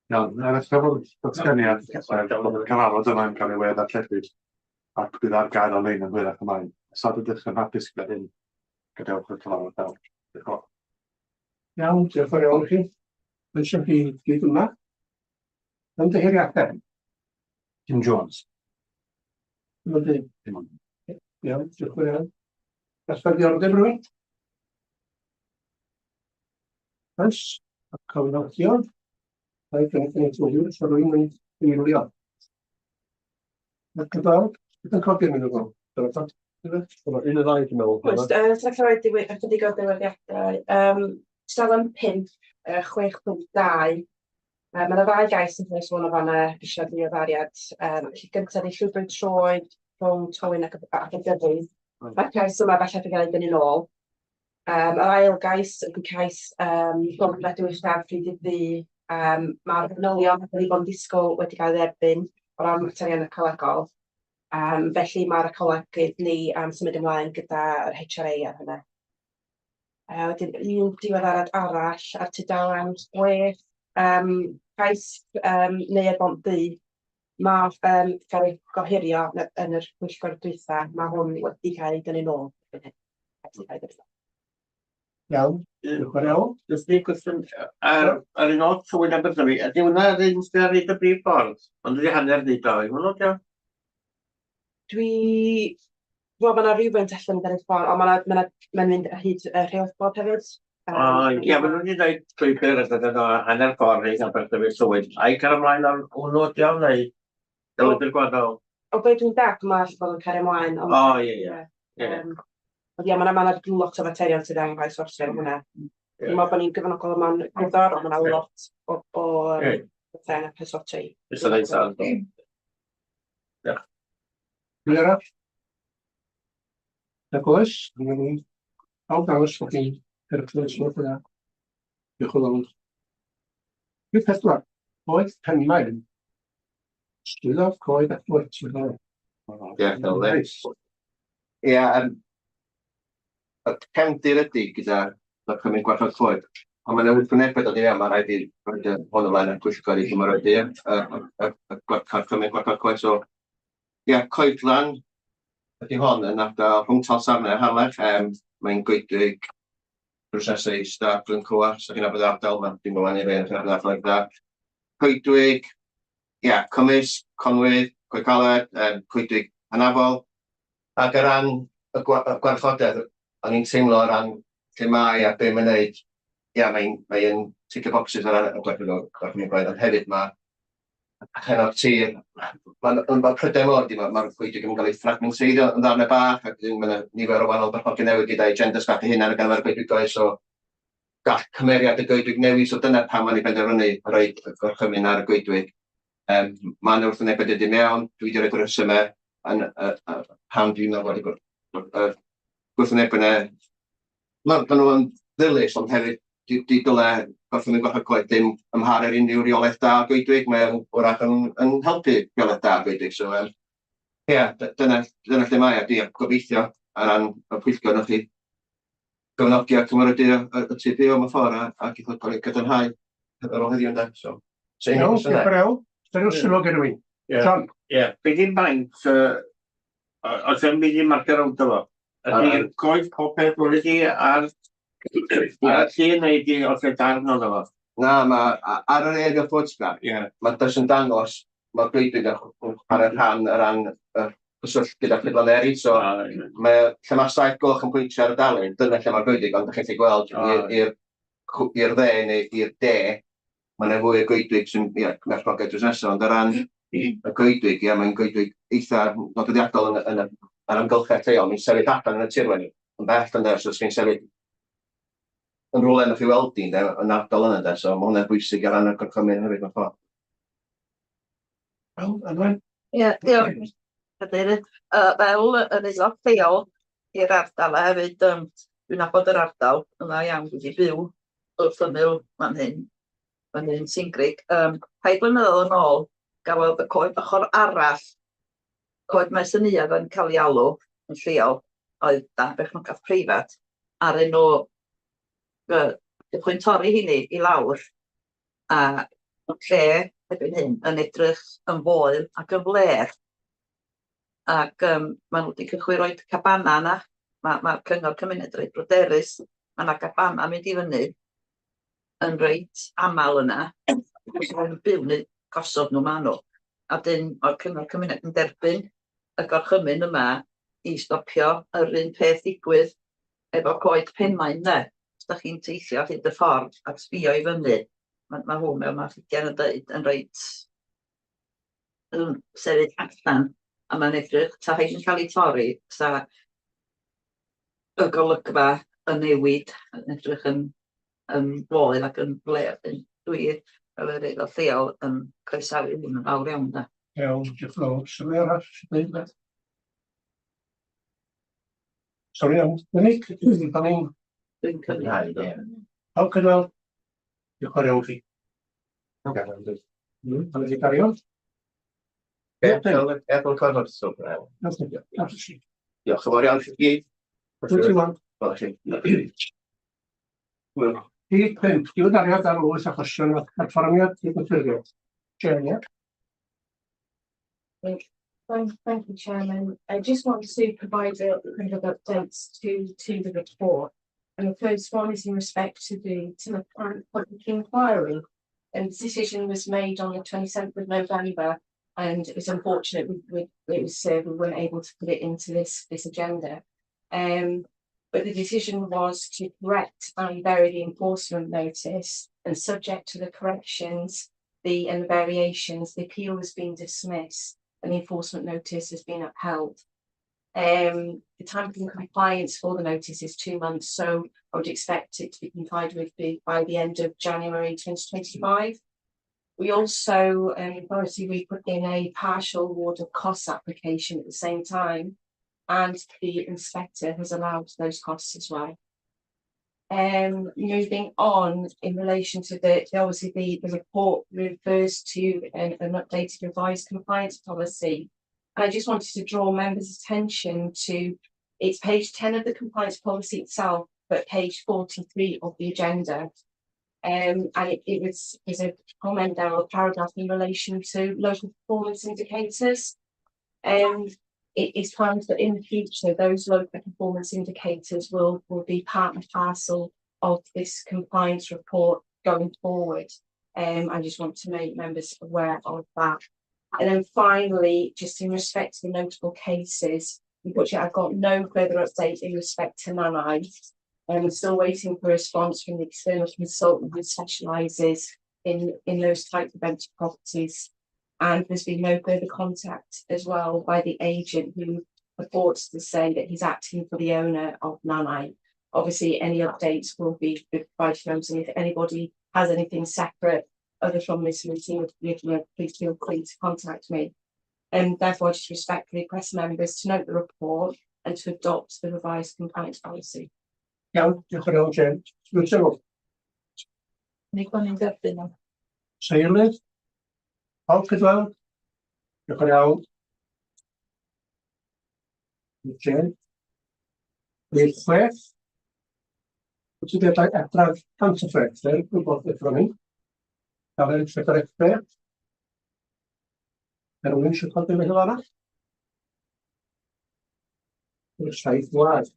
Iawn, er eich bod datganiad, bod y cyfarfod yma'n cael ei we-ddarlledu ac bydd ar gael ar-lein yn hwyrach ymlaen. Os nad ydych yn hapus gyda hyn, gadewch y cyfarfod nawr. Diolch yn fawr. Iawn, diolch yn fawr iawn i chi. Croeso chi gyd yma. Ymddiheuriadau. Jim Jones. Dim ond un. Dim ond. Iawn, diolch yn fawr iawn. Gallaf ddiordeb rhywun? Oes, a cofnodion. Rhaid gen i gwneud so rwy'n mynd i eilio. Ac y dal, beth yn codi yn mynd o Un neu ddau, dwi'n meddwl. Oes, yy sa'ch rhaid diwy- ychydig o ddiweddiadau. Yym, tudalen 5, yy 6.2. Yy ma' 'na ddau gais yn cael eu sôn o fan'na eisiau diweddariad. Yym, felly gyntaf ydi llwybr troed rhwng Tywyn ac Aberdyfi. Mae'r cais yma bellach yn cael ei dynnu'n ôl. Yym, yr ail gais ydy cais yym Gronfa Diwethaf Pryd i Ddu. Yym, ma'r manylion wedi bod yn disgwyl wedi cael ei dderbyn o ran materion ecolegol. Yym, felly ma'r ecolegydd ni am symud ymlaen gyda'r HRA ar hynna. A wedyn un diweddariad arall ar tudalen 6, yym, cais yym Neuadd Bont Ddu. Ma' yym cael ei gohirio yn yr pwyllgor dwytha, ma' hwn wedi cael ei dynnu nôl. Iawn, diolch yn fawr iawn. Jyst un cwestiwn, ar, ar un o'r Tywyn Aberdyfi, ydy hwnna yr un sydd ar hyd y brif ffordd? Ond wedi hanner neud o, i hwnnw, dio? Dwi... Wel, mae 'na rywfaint allan ar y ffordd, ond mae 'na, ma' 'na, mae'n mynd ar hyd y rheilffordd hefyd. O, ie, maen nhw wedi dweud llwybr a dod o hanner ffordd i Aberdyfi Tywyn. Ai cael ymlaen ar hwnnw ydi o, neu llwybr gwahanol? O be dwi'n dall, mae allu bod yn cario ymlaen. Ond... O, ie, ie. Ie. Ond ie, mae 'na ma' 'na lot o faterion sydd angen cael eu sortio ar hwnna. Dwi'n meddwl bod ni'n gefnogol yma'n gwyddor, ond mae 'na lot o, o bethau angen cael eu sortio i. Jyst yn reit Diolch. Rwy'n arall? Nag oes, angen ni pawb dangos bod chi'n perthyn sylwch yna. Diolch yn fawr. Rhif pedwar, Coed Penmaen. Swyddog Coed a Choetir. Diolch, Elfyn. Ie, yym, y cefndir ydy gyda gorchymyn gwarchod coed, ond mae 'na wrthwynebedd dod i mewn, ma' raid i roid y hwn ymlaen ar pwyllgor i gymeradwyo y y y gorchymyn gwarchod coed, so ia, coedlan ydy hon yn ardal rhwng Talsarnau a Harlech, yym mae'n goedwig drws nesa i Stad Glyncoa, os dach chi'n nabod yr ardal, ma' dim ond i fe, chi'n nabod yr ardal dda. Coedwig, ia, cymysg, conwydd, coed caled, yym coedwig hynafol, Ac o ran y gwa- y gwarchodedd, o'n i'n teimlo o ran lle mae a be mae'n neud, ia, mae'n mae yn ticio bocsys o ran y gwarchod gorchymyn gwaed, ond hefyd mae perchennog tir, mae'n ma pryder mawr ydy, mae'r ma goedwig yn cael ei ffragmenteiddio yn ddarnau bach, ac wedyn mae yna nifer o wahanol berchnogion newydd gyda'i agendas bach eu hunain ar gyfer y goedwigoedd, so gall cymeriad y goedwig newid, so dyna pam o'n i benderfynu rhoi y gorchymyn ar y goedwig. Yym, ma' 'na wrthwynebiad wedi dod i mewn, dwi 'di roid y rhesyme yn yy yy pam dwi'n meddwl bod y gwr- yr gwrthwynebau 'na, ma' ma' nhw yn ddilys, ond hefyd di di dyle gorchymyn gwarchod coed ddim amharu ar unrhyw reolaeth da o goedwig, mae o'n wrach yn yn helpu rheolaeth da o goedwig, so yym ia, dyna dyna lle mae o, dwi gobeithio ar ran y pwyllgor newch chi gefnogi a cymeradwyo y y TPO mewn ffordd a a geith o gael ei gadarnhau ar ôl heddiw ynde, so. So unrhyw Iawn, cwestiynau? diolch yn fawr iawn. Oes 'na ryw sylw gen rhywun? Ie. John? Ie, be di maint yy oes e'n mynd i marcio rownd o fo? Ydy'r coed popeth wedi ar ar y llun neu ydi oes e darn ono fo? Na, ma' ar yr aerial photograph, Ie. ma' jyst yn dangos ma'r goedwig yn chwarae rhan o ran y cyswllt gyda ffrwydlon eraill, so mae o, lle mae'r saeth goch yn pwyntio ar y darlun, dyna lle mae'r goedwig, ond dach chi'n gallu gweld i'r i'r i'r dde neu i'r de, mae yna fwy o goedwig sy'n, ia, merchnogaeth drws nesaf, ond o ran y goedwig, ia, mae'n goedwig eitha nodweddiadol yn y, yn y, yr amgylchedd lleol, mae'n sefyll allan yn y tirwedd, yn bell yn so os chi'n sefyll yn rhywle nath i weld i, ynde, yn ardal yna, ynde, so ma' hwnna'n bwysig ar ran y gorchymyn hefyd mewn ffordd. Iawn, Anwen? Ie, diolch Cadeirydd. Fel yn aelod lleol i'r ardal a hefyd dwi'n nabod yr ardal yn dda iawn, dwi 'di byw wrth ymyl fan hyn, fan hyn Singrig. Rhai blynyddoedd yn ôl gafodd y coed ochr arall, coed Maes y Neuadd yn cael ei alw yn lleol, oedd dan berchnogaeth preifat, a'r enw cychwyn torri hynny i lawr, a lle erbyn hyn yn edrych yn foel ac yn flêr. Ac maen nhw wedi cychwyn roid cabana yna. Mae'r cyngor cymuned reit bryderus. Mae yna gabana mynd i fyny yn reit aml yna. Os maen nhw'n byw neu gosod nhw maen nhw. A dyn mae'r cyngor cymuned yn derbyn y gorchymyn yma i stopio yr un peth ddigwydd efo coed Penmaen 'de. Os dach chi'n teithio ar hyd y ffordd ac sbio i fyny, ma' hwn fel ma' Rhidian yn deud yn reit yn sefyll allan, a ma'n edrych 'sa rhein yn ca'l eu torri, 'sa y golygfa yn newid, yn edrych yn foel ac yn flêr. Dwi fel yr aelod lleol yn croesawu hwn yn fawr iawn 'de. Iawn, diolch yn fawr. Oes rhywun arall eisiau dweud rhywbeth? Sori am gynnig, da ni'n... Dwi'n cynnig. Pawb cydweld? Diolch yn fawr iawn chi. Pan ydi gario? Diolch yn fawr iawn chi gyd. Dwi'n teimlo. Rhif 5, diweddariad ar wyth achosion o perfformiad cydymffurfio. Jane, Thank you, Chairman. I just want to provide a couple of updates to the report. And the first one is in respect to the Tillett Plant public inquiry. And the decision was made on the 27th of November, and it's unfortunate we weren't able to put it into this agenda. But the decision was to correct and vary the enforcement notice, and subject to the corrections and the variations, the appeal has been dismissed and the enforcement notice has been upheld. The time for compliance for the notice is 2 months, so I would expect it to be complied with by the end of January 2025. We also, obviously, we put in a partial award of costs application at the same time, and the inspector has allowed those costs as well. Moving on in relation to the, obviously the report refers to an updated revised compliance policy. And I just wanted to draw members' attention to it's page 10 of the compliance policy itself, but page 43 of the agenda. And it was there's a comment there or paragraph in relation to local performance indicators. It is planned that in the future, those local performance indicators will be part and parcel of this compliance report going forward. I just want to make members aware of that. And then finally, just in respect to the notable cases, unfortunately, I've got no further update in respect to Nannau. I'm still waiting for a response from the external consultant who specialises in those types of empty properties. And there's been no further contact as well by the agent who purports to say that he's acting for the owner of Nannau. Obviously, any updates will be provided to members, and if anybody has anything separate other from this meeting, please feel free to contact me. And therefore, I just respectfully request members to note the report and to adopt the revised compliance policy. Iawn, diolch yn fawr, Jane. Dwi'n sylw. Ni bod ni'n derbyn nhw. Seilydd? Pawb cydweld? Diolch yn iawn. Jane. Rhif 6. Cytundebau adran 106, er gwybodaeth efo ni. Dalen 46. Er rhywun eisiau codi rhywbeth arall? Yr saith wlad.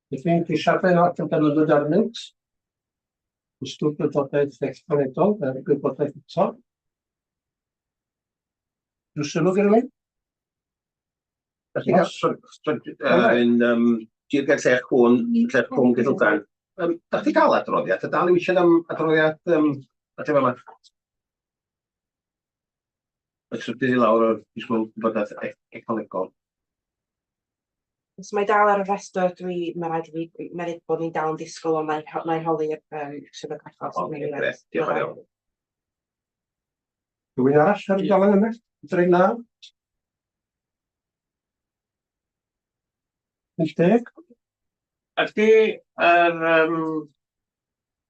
Felly, ceisiadau o'r ganlyniad arnynt. Ystod gwybodaeth ychwanegol, er gwybodaeth eto. Rhyw sylw gyda rhywun? Felly, sorry, yn dirgel Llech Cwn, Llech Cwm Gellilydan. Da chi gael adroddiad? A dal i eisiau am adroddiad a lle yma? Y trydydd i lawr o'r disgwyl gwybodaeth ecolegol. So mae dal ar y rhestr, dwi, mae rhaid i fi meddwl bod ni'n dal yn disgwyl, ond mae'n holi swyddog achos. Ocê, grêt, diolch yn iawn. Rhywun arall ar y dalen yna? 19? 50? Ydy yr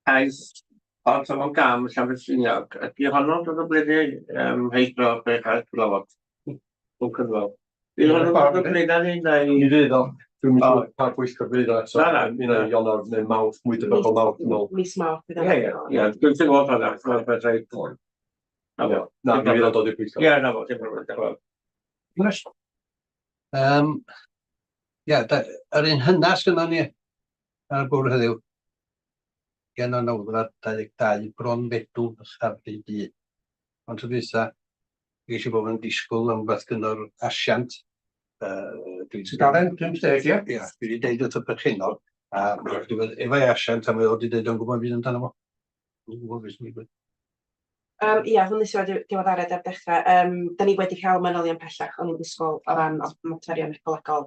cais Pont Afon Gam Llanfylliniog, ydy honno'n dod o blaenau heidro beth ar glywod? Dwi'n cyfro. Fydd honno'n dod o blaenau ni neu? Mi fydd o. Dwi'n mynd siŵr pa bwyllgor fydd o eto. Na, na. Mi na Ionawr neu Mawrth, mwy debygol Mawrth, dwi'n meddwl. Mis Mawrth. Fydd o'n Ie, ie, dwi'n teimlo hwnna, mae'n beth rhaid. Na fo. Na, mi fydd o'n dod i'r pwyllgor. Ie, na fo, dim problem, diolch yn fawr. Yes. Ia, yr un hynna sgynnon ni ar y bwrdd heddiw. Gen o'n nawdda 22 bron fedw uchaf rhy du. Ond tro dwytha, ges i bod yn disgwyl am beth gynno'r asiant. Tudalen 50, ie? Ia, dwi wedi deud wrth y perchennog, a dwi wedi efo'i asiant, a mae o wedi deud o'n gwybod byd amdano fo. Dwi'n gwybod beth sy'n digwydd. Ia, hwn nes i roi diweddariad ar dechrau. Da ni wedi cael manylion pellach, o'n i'n disgwyl o ran materion ecolegol.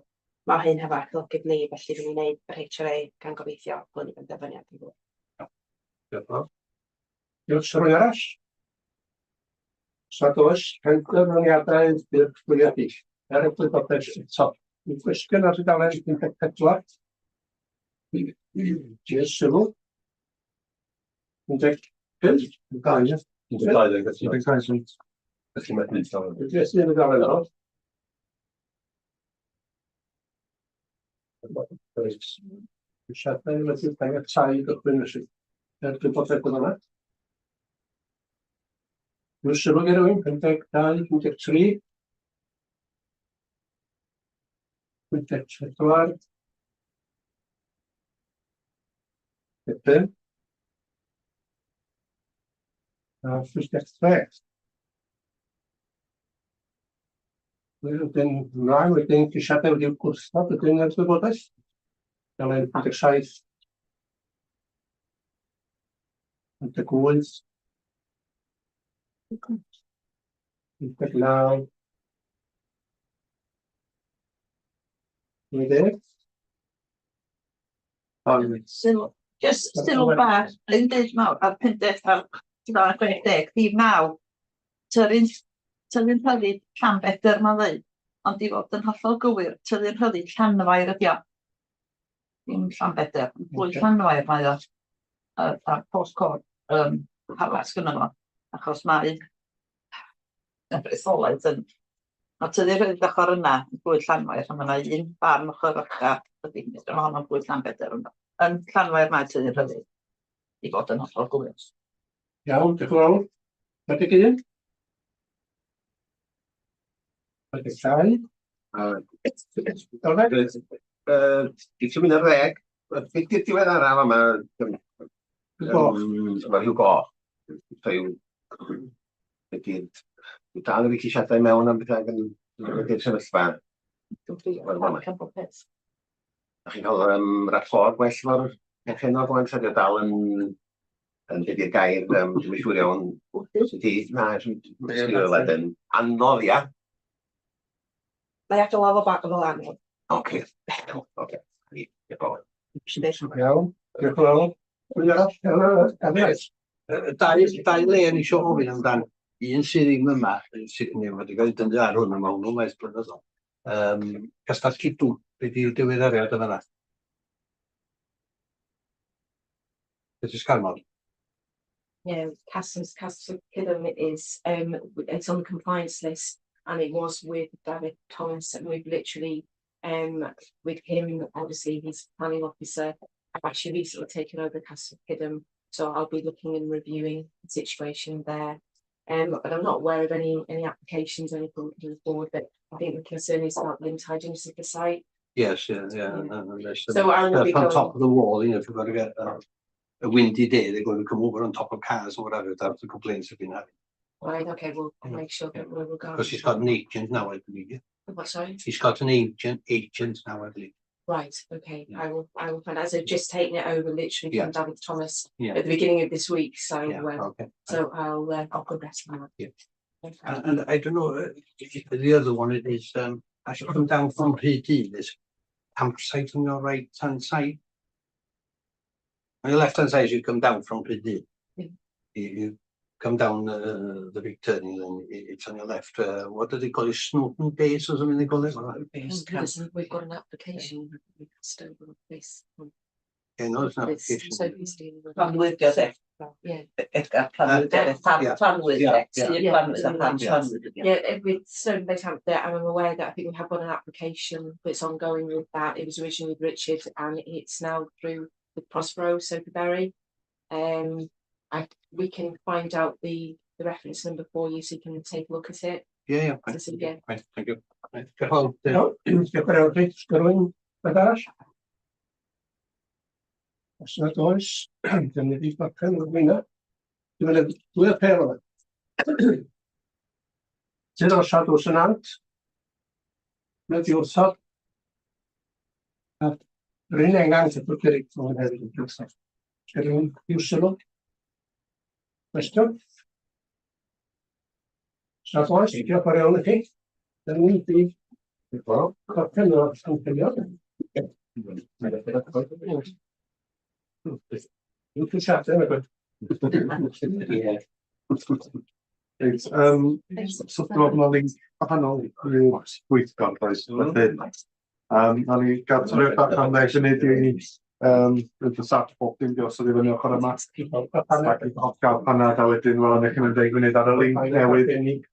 Mae hyn hefo ecolegydd ni, felly fydd ni'n gwneud yr HRA gan gobeithio bod ni'n benderfyniad i fod. Diolch yn fawr. Diolch, rhywun arall? Os nad oes, penderfyniadau i'r bwriadu. Er y gwybodaeth eto. Un cwestiwn ar dudalen 14. Diolch sylw. 15. 12. 12, felly mae hyn llawer. Ydy sy'n y dalen yno? Reit. Ceisiadau wedi caniatáu i gychwyn felly. Er gwybodaeth yn yna. Dwi'n sylw gen rhywun, 52, 53. 54. 55. A 56. Wedyn, ymlaen wedyn, ceisiadau wedi'w gwrthod wedyn er gwybodaeth. Dalen 57. 58. 59. 80. Sylw, just sylw bach, un dweud mawr, ar 50 ar tudalen 60, rhif 9. Tyfu'n rhyddid Llanbedr ma'n ddeud, ond i fod yn hollol gywir, tyfu'n rhyddid Llanfair ydi o. Dim Llanbedr, ond plwy Llanfair mae o. A'r postcode arall gynno fo, achos mae yr etholaeth yn... Mae tyfu rhyddid ochr yna yn plwy Llanfair, a mae yna un barn ochr ucha ydy, mae honno'n plwy Llanbedr yno. Yn Llanfair mae tyfu rhyddid, i fod yn hollol gywir. Iawn, diolch yn fawr. 41. 42. Di ti'n mynd ar ddeg, beth di'r diweddaraf yma? Goch. Mae rhyw goch. So yw, ydy'r dal yn ceisiadau mewn am bethau yn ydy'r sefyllfa. Da chi'n cael rapport well fo'r perchennog wan, sa dal yn yn ydy'r gair, dwi'n siŵr iawn, sut i, na, dwi'n yn anodd, ia. Mae adael o fel anodd. Oce, oce. Iawn, diolch yn fawr. Rhywun arall? Eraill? Dau le o'n i isio ofyn amdan. Un sydd ddim yma, sydd ddim wedi cael ei dynnu ar hwn yma, hwnnw maes blynyddol. Castell Cidw, be di'r diweddariad yn fan'na? Beth ys Carmel? Yeah, Castle Kidham is it's on the compliance list, and it was with David Thomas, and we've literally with him, obviously he's planning officer. I've actually recently taken over Castle Kidham, so I'll be looking and reviewing the situation there. But I'm not aware of any applications or anything coming forward, but I think the concern is about the untidyiness of the site. Yes, yeah. Yeah. So I will be on top going- of the wall, if you've got to get a windy day, they're going to come over on top of cars or whatever. That's the complaints have been having. Right, okay, we'll make sure that we're regarding. Because he's got an agent now, I believe. Yeah? What, sorry? He's got an agent now, I believe. Right, okay, Yeah. I will find out. So just taking it over literally from David Thomas at the beginning of this week, so so I'll progress on that. Yeah. Okay. And I don't know, the other one is, I should come down from Rhyd is. Campsite on your right hand side. On your left hand side, as you come down from Rhyd. You come down the big turning, then it's on your left. What do they call it? Snowdon Base or something they call it? Base Oh, We've got an application with Stover Base. Yeah, no, it's an It's application. Sophie's dealing with. Planwydd, de. Yeah. Edgar, planwydd, de, planwydd, de, tŷ planwydd a phan planwydd. Yeah, with Stone Base Camp there, I'm aware that I think we have got an application that's ongoing with that. It was originally with Richard and it's now through with Prospero, Sophie Berry. We can find out the reference number for you so you can take a look at it. Yeah, fine. To see, yeah. Fine, thank you. Right, diolch yn fawr. Iawn, diolch yn fawr chi. Sgynna rywun beth arall? Os nad oes, dyna ni wedi gorffen o'r wyna. Dwi'n mynd dwy apêl yma. Sydd o'r siarad yn ant? Wnaeth i wrthod. A yr un engan sydd wedi cyrraedd o'n hefyd yn wrthod. Sgynna rywun i'w sylw? Cwestiwn? Os nad oes, diolch yn fawr iawn i chi. Dyna ni wedi gorffen o'r anghenion. Dwi'n siarad yma, gwe. Ie. Reit, so dwi'n meddwl bod 'na link gwahanol i'w gweithgor, does, felly nawn ni gael trwy bach am ddeg munud i mynd y sat bob dim di osod i fyny ochr yma. Ac i gael panad a wedyn wel, chi'n mynd 10 munud ar y link newydd.